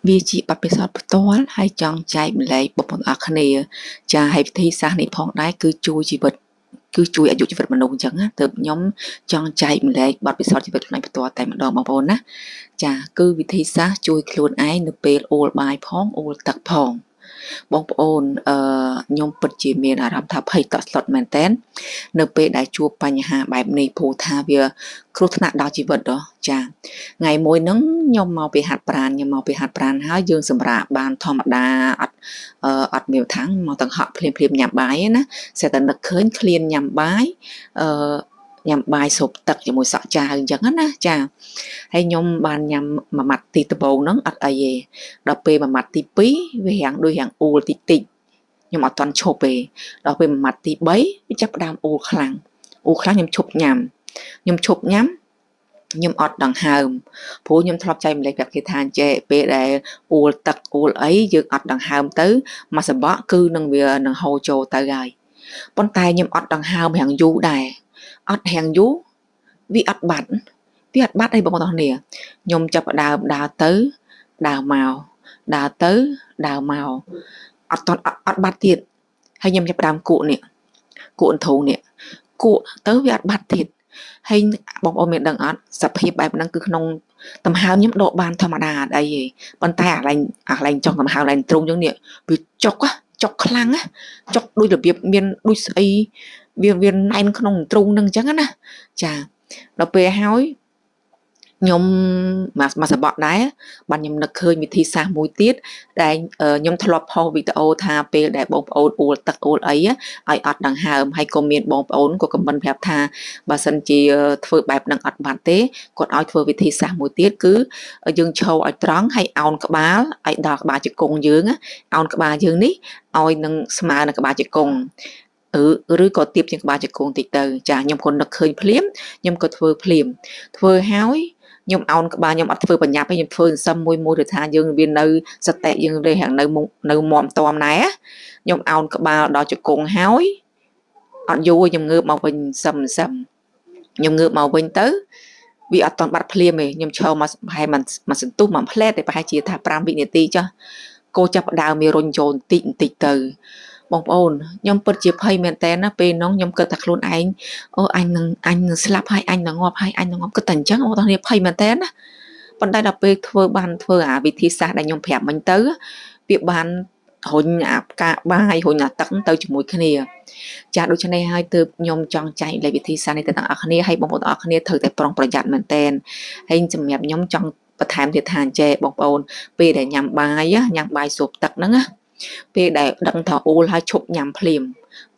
វាជាបទពិសោធន៍ផ្ទាល់ហើយចង់ចែកម្លែកបងប្អូនអរគ្នាចាហើយវិធីសាស្ត្រនេះផងដែរគឺជួយជីវិតគឺជួយអាយុជីវិតមនុស្សអញ្ចឹងណាទើបខ្ញុំចង់ចែកម្លែកបទពិសោធន៍ជីវិតខ្លួនឯងផ្ទាល់តែម្ដងបងប្អូនណាចាគឺវិធីសាស្ត្រជួយខ្លួនឯងនៅពេលអូលបាយផងអូលទឹកផងបងប្អូនអឺខ្ញុំពិតជាមានអារម្មណ៍ថាភ័យតក់ស្លុតមែនតែននៅពេលដែលជួបបញ្ហាបែបនេះព្រោះថាវាគ្រោះថ្នាក់ដល់ជីវិតដល់ចាថ្ងៃមួយហ្នឹងខ្ញុំមកពីហាត់ប្រានខ្ញុំមកពីហាត់ប្រានហើយយើងសម្រាកបានធម្មតាអត់អត់មានថាងមកតង្ហក់ភ្លាមភ្លាមញ៉ាំបាយណាស្រាប់តែនឹកឃើញឃ្លានញ៉ាំបាយអឺញ៉ាំបាយស៊ុបទឹកជាមួយសក់ចាវអញ្ចឹងណាចាហើយខ្ញុំបានញ៉ាំមួយម៉ាត់ទីដំបូងហ្នឹងអត់អីទេដល់ពេលមួយម៉ាត់ទី2វារាងដូចរាងអួលតិចតិចខ្ញុំអត់ទាន់ឈប់ទេដល់ពេលមួយម៉ាត់ទី3វាចាប់ផ្ដើមអួលខ្លាំងអួលខ្លាំងខ្ញុំឈប់ញ៉ាំខ្ញុំឈប់ញ៉ាំខ្ញុំអត់ដង្ហើមព្រោះខ្ញុំធ្លាប់ចែកម្លែកប្រាប់គេថាអញ្ចេះពេលដែលអួលទឹកអួលអីយើងអត់ដង្ហើមទៅមួយសបកគឺនឹងវានឹងហូរចូលទៅហើយប៉ុន្តែខ្ញុំអត់ដង្ហើមរាងយូរដែរអត់រាងយូរវាអត់បាត់វាអត់បាត់អីបងប្អូនគ្នាខ្ញុំចាប់ផ្ដើមដើរទៅដើរមកដើរទៅដើរមកអត់តអត់បាត់ទៀតហើយខ្ញុំចាប់ផ្ដើមគក់នេះគក់អន្ធូងនេះគក់ទៅវាអត់បាត់ទៀតហើយបងប្អូនមានដឹងអត់សភាពបែបហ្នឹងគឺក្នុងដង្ហើមខ្ញុំដកបានធម្មតាអត់អីទេប៉ុន្តែអាឡែងអាឡែងចុងដង្ហើមឡែងទ្រូងចឹងនេះវាចុកចុកខ្លាំងណាចុកដូចរបៀបមានដូចស្អីវាវាណែនក្នុងទ្រូងនឹងអញ្ចឹងណាចាដល់ពេលហើយខ្ញុំមកសបកដែរបានខ្ញុំនឹកឃើញវិធីសាស្ត្រមួយទៀតដែលខ្ញុំធ្លាប់ផុសវីដេអូថាពេលដែលបងប្អូនអួលទឹកអួលអីឲ្យអត់ដង្ហើមហើយក៏មានបងប្អូនក៏ខមមិនប្រាប់ថាបើសិនជាធ្វើបែបហ្នឹងអត់បានទេគាត់ឲ្យធ្វើវិធីសាស្ត្រមួយទៀតគឺយើងឈរឲ្យត្រង់ហើយអោនក្បាលឲ្យដល់ក្បាលជង្គង់យើងអោនក្បាលយើងនេះឲ្យនឹងស្មើនឹងក្បាលជង្គង់ឬក៏ទៀបជាងក្បាលជង្គង់តិចទៅចាខ្ញុំក៏នឹកឃើញភ្លាមខ្ញុំក៏ធ្វើភ្លាមធ្វើហើយខ្ញុំអោនក្បាលខ្ញុំអត់ធ្វើបញ្ញាប់ទេខ្ញុំធ្វើសន្សំមួយមួយឬថាយើងវានៅសតិយើងវារាងនៅនៅមតំណែខ្ញុំអោនក្បាលដល់ជង្គង់ហើយអត់យូរខ្ញុំងើបមកវិញសឹមសឹមខ្ញុំងើបមកវិញទៅវាអត់តន់បាត់ភ្លាមទេខ្ញុំឈរមកប្រហែលមួយសន្ទុះមួយផ្លែតទេប្រហែលជាថា5វិនាទីចុះគោចាប់ដើមវារុញចូលបន្តិចបន្តិចទៅបងប្អូនខ្ញុំពិតជាភ័យមែនតើណាពេលនោះខ្ញុំគិតថាខ្លួនឯងអូអញនឹងអញនឹងស្លាប់ហើយអញនឹងងាប់ហើយអញនឹងងាប់គិតតែអញ្ចឹងបងប្អូនភ័យមែនតើណាប៉ុន្តែដល់ពេលធ្វើបានធ្វើអាវិធីសាស្ត្រដែលខ្ញុំប្រាប់មិញទៅវាបានរុញអាផ្កាបាយរុញអាទឹកទៅជាមួយគ្នាចាដូច្នេះហើយទើបខ្ញុំចង់ចែកលេខវិធីសាស្ត្រនេះទៅទាំងអស់គ្នាហើយបងប្អូនទាំងអស់គ្នាត្រូវតែប្រុងប្រយ័ត្នមែនតែនហើយសម្រាប់ខ្ញុំចង់បន្ថែមទៀតថាអញ្ចេះបងប្អូនពេលដែលញ៉ាំបាយញ៉ាំបាយស៊ុបទឹកហ្នឹងណាពេលដែលដឹងថាអួលហើយឈប់ញ៉ាំភ្លាម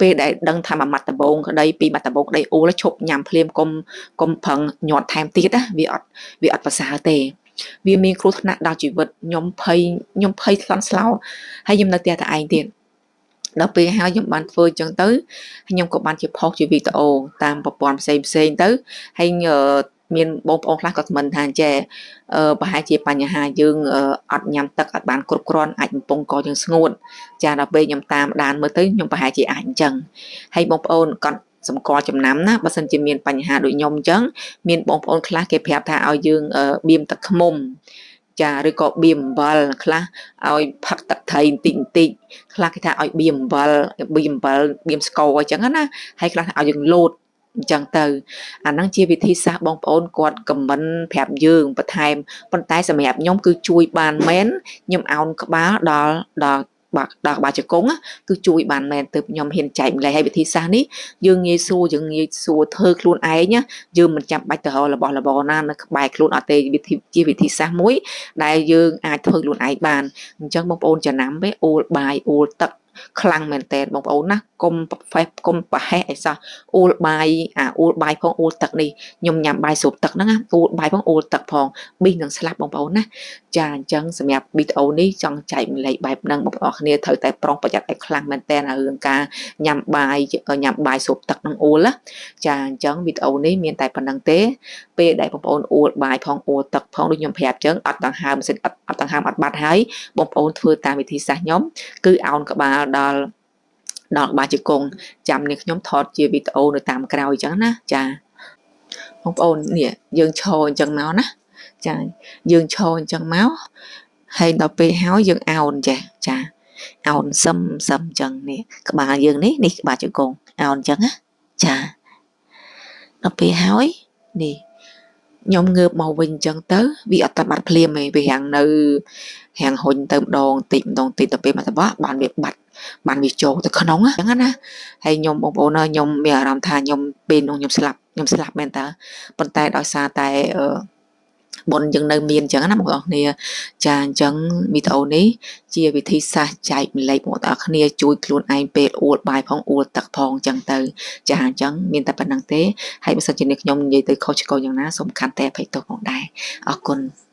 ពេលដែលដឹងថាមួយម៉ាត់ដំបងក្តីពីរម៉ាត់ដំបងក្តីអួលឈប់ញ៉ាំភ្លាមកុំកុំប្រឹងញាត់ថែមទៀតណាវាអត់វាអត់ប្រសើរទេវាមានគ្រោះថ្នាក់ដល់ជីវិតខ្ញុំភ័យខ្ញុំភ័យស្លន់ស្លោហើយខ្ញុំនៅផ្ទះតែឯងទៀតដល់ពេលហើយខ្ញុំបានធ្វើអញ្ចឹងទៅខ្ញុំក៏បានជាផុសជាវីដេអូតាមប្រព័ន្ធផ្សេងផ្សេងទៅហើយមានបងប្អូនខ្លះក៏ខមមិនថាចេះប្រហែលជាបញ្ហាយើងអត់ញ៉ាំទឹកអត់បានគ្រប់គ្រាន់អាចកំពុងកយើងស្ងួតចាដល់ពេលខ្ញុំតាមដានមើលទៅខ្ញុំប្រហែលជាអាចអញ្ចឹងហើយបងប្អូនក៏សម្គាល់ចំណាំណាបើសិនជាមានបញ្ហាដូចខ្ញុំអញ្ចឹងមានបងប្អូនខ្លះគេប្រាប់ថាឲ្យយើងបៀមទឹកឃ្មុំចាឬក៏បៀមអំបិលខ្លះឲ្យផឹកទឹកត្រីបន្តិចបន្តិចខ្លះគេថាឲ្យបៀមអំបិលបៀមអំបិលបៀមស្ករអញ្ចឹងណាហើយខ្លះឲ្យយើងលោតអញ្ចឹងទៅអាហ្នឹងជាវិធីសាស្ត្របងប្អូនគាត់ខមមិនប្រាប់យើងបន្ថែមប៉ុន្តែសម្រាប់ខ្ញុំគឺជួយបានមែនខ្ញុំអោនក្បាលដល់ដល់បាក់ដល់ក្បាលជង្គង់គឺជួយបានមែនទើបខ្ញុំហ៊ានចែកម្លែកឲ្យវិធីសាស្ត្រនេះយើងងាយស្រួលយើងងាយស្រួលធ្វើខ្លួនឯងណាយើងមិនចាំបាច់ទៅរករបស់របរណានៅក្បែរខ្លួនអត់ទេវិធីជាវិធីសាស្ត្រមួយដែលយើងអាចធ្វើខ្លួនឯងបានអញ្ចឹងបងប្អូនចំណាំវិញអួលបាយអួលទឹកខ្លាំងមែនតើបងប្អូនណាកុំហ្វេសកុំប្រហែសអីសោះអួលបាយអាអួលបាយផងអួលទឹកនេះខ្ញុំញ៉ាំបាយស្រូបទឹកហ្នឹងណាអួលបាយផងអួលទឹកផងប៊ីសនឹងស្លាប់បងប្អូនណាចាអញ្ចឹងសម្រាប់វីដេអូនេះចង់ចែកម្លែកបែបហ្នឹងបងប្អូនគ្នាត្រូវតែប្រុងប្រយ័ត្នឲ្យខ្លាំងមែនតើរឿងការញ៉ាំបាយញ៉ាំបាយស្រូបទឹកនឹងអួលណាចាអញ្ចឹងវីដេអូនេះមានតែប៉ុណ្្នឹងទេពេលដែលបងប្អូនអួលបាយផងអួលទឹកផងដូចខ្ញុំប្រាប់អញ្ចឹងអត់ដង្ហើមសិនអត់អត់ដង្ហើមអត់បាត់ហើយបងប្អូនធ្វើតាមវិធីសាស្ត្រខ្ញុំគឺអោនក្បាលដល់ដល់ក្បាលជង្គង់ចាំនេះខ្ញុំថតជាវីដេអូនៅតាមក្រោយអញ្ចឹងណាចាបងប្អូននេះយើងឈរអញ្ចឹងមកណាចាយើងឈរអញ្ចឹងមក ហើយដល់ពេលហើយយើងអោនចេះ ចា អោនសឹមសឹមចឹង នេះក្បាលយើង នេះនេះក្បាលជង្គង់ អោនចឹងណា ចា។ ដល់ពេលហើយនេះខ្ញុំងើបមកវិញអញ្ចឹងទៅ វាអត់តាបាត់ភ្លាមទេ វារាំងនៅរាំងហ៊ុញទៅម្ដងតិចម្ដងតិច ទៅពេលមកតបបានវាបាត់ បានវាចូលទៅក្នុងអញ្ចឹងណា។ ហើយខ្ញុំបងប្អូន ខ្ញុំមានអារម្មណ៍ថាខ្ញុំពេលនោះខ្ញុំស្លាប់ ខ្ញុំស្លាប់មែនតើ ប៉ុន្តែដោយសារតែបុណ្យយើងនៅមានអញ្ចឹងណាបងប្អូនគ្នា ចា។ អញ្ចឹងវីដេអូនេះជាវិធីសាស្ត្រចែកម្លែកបងប្អូនគ្នា ជួយខ្លួនឯងពេលអួលបាយផង អួលទឹកផងអញ្ចឹងទៅ ចា។ អញ្ចឹងមានតែប៉ុណ្្នឹងទេ ហើយបើសិនជានេះខ្ញុំនិយាយទៅខុសឆ្គងយ៉ាងណា សូមខន្តីអភ័យទោសផងដែរ។ អរគុណ។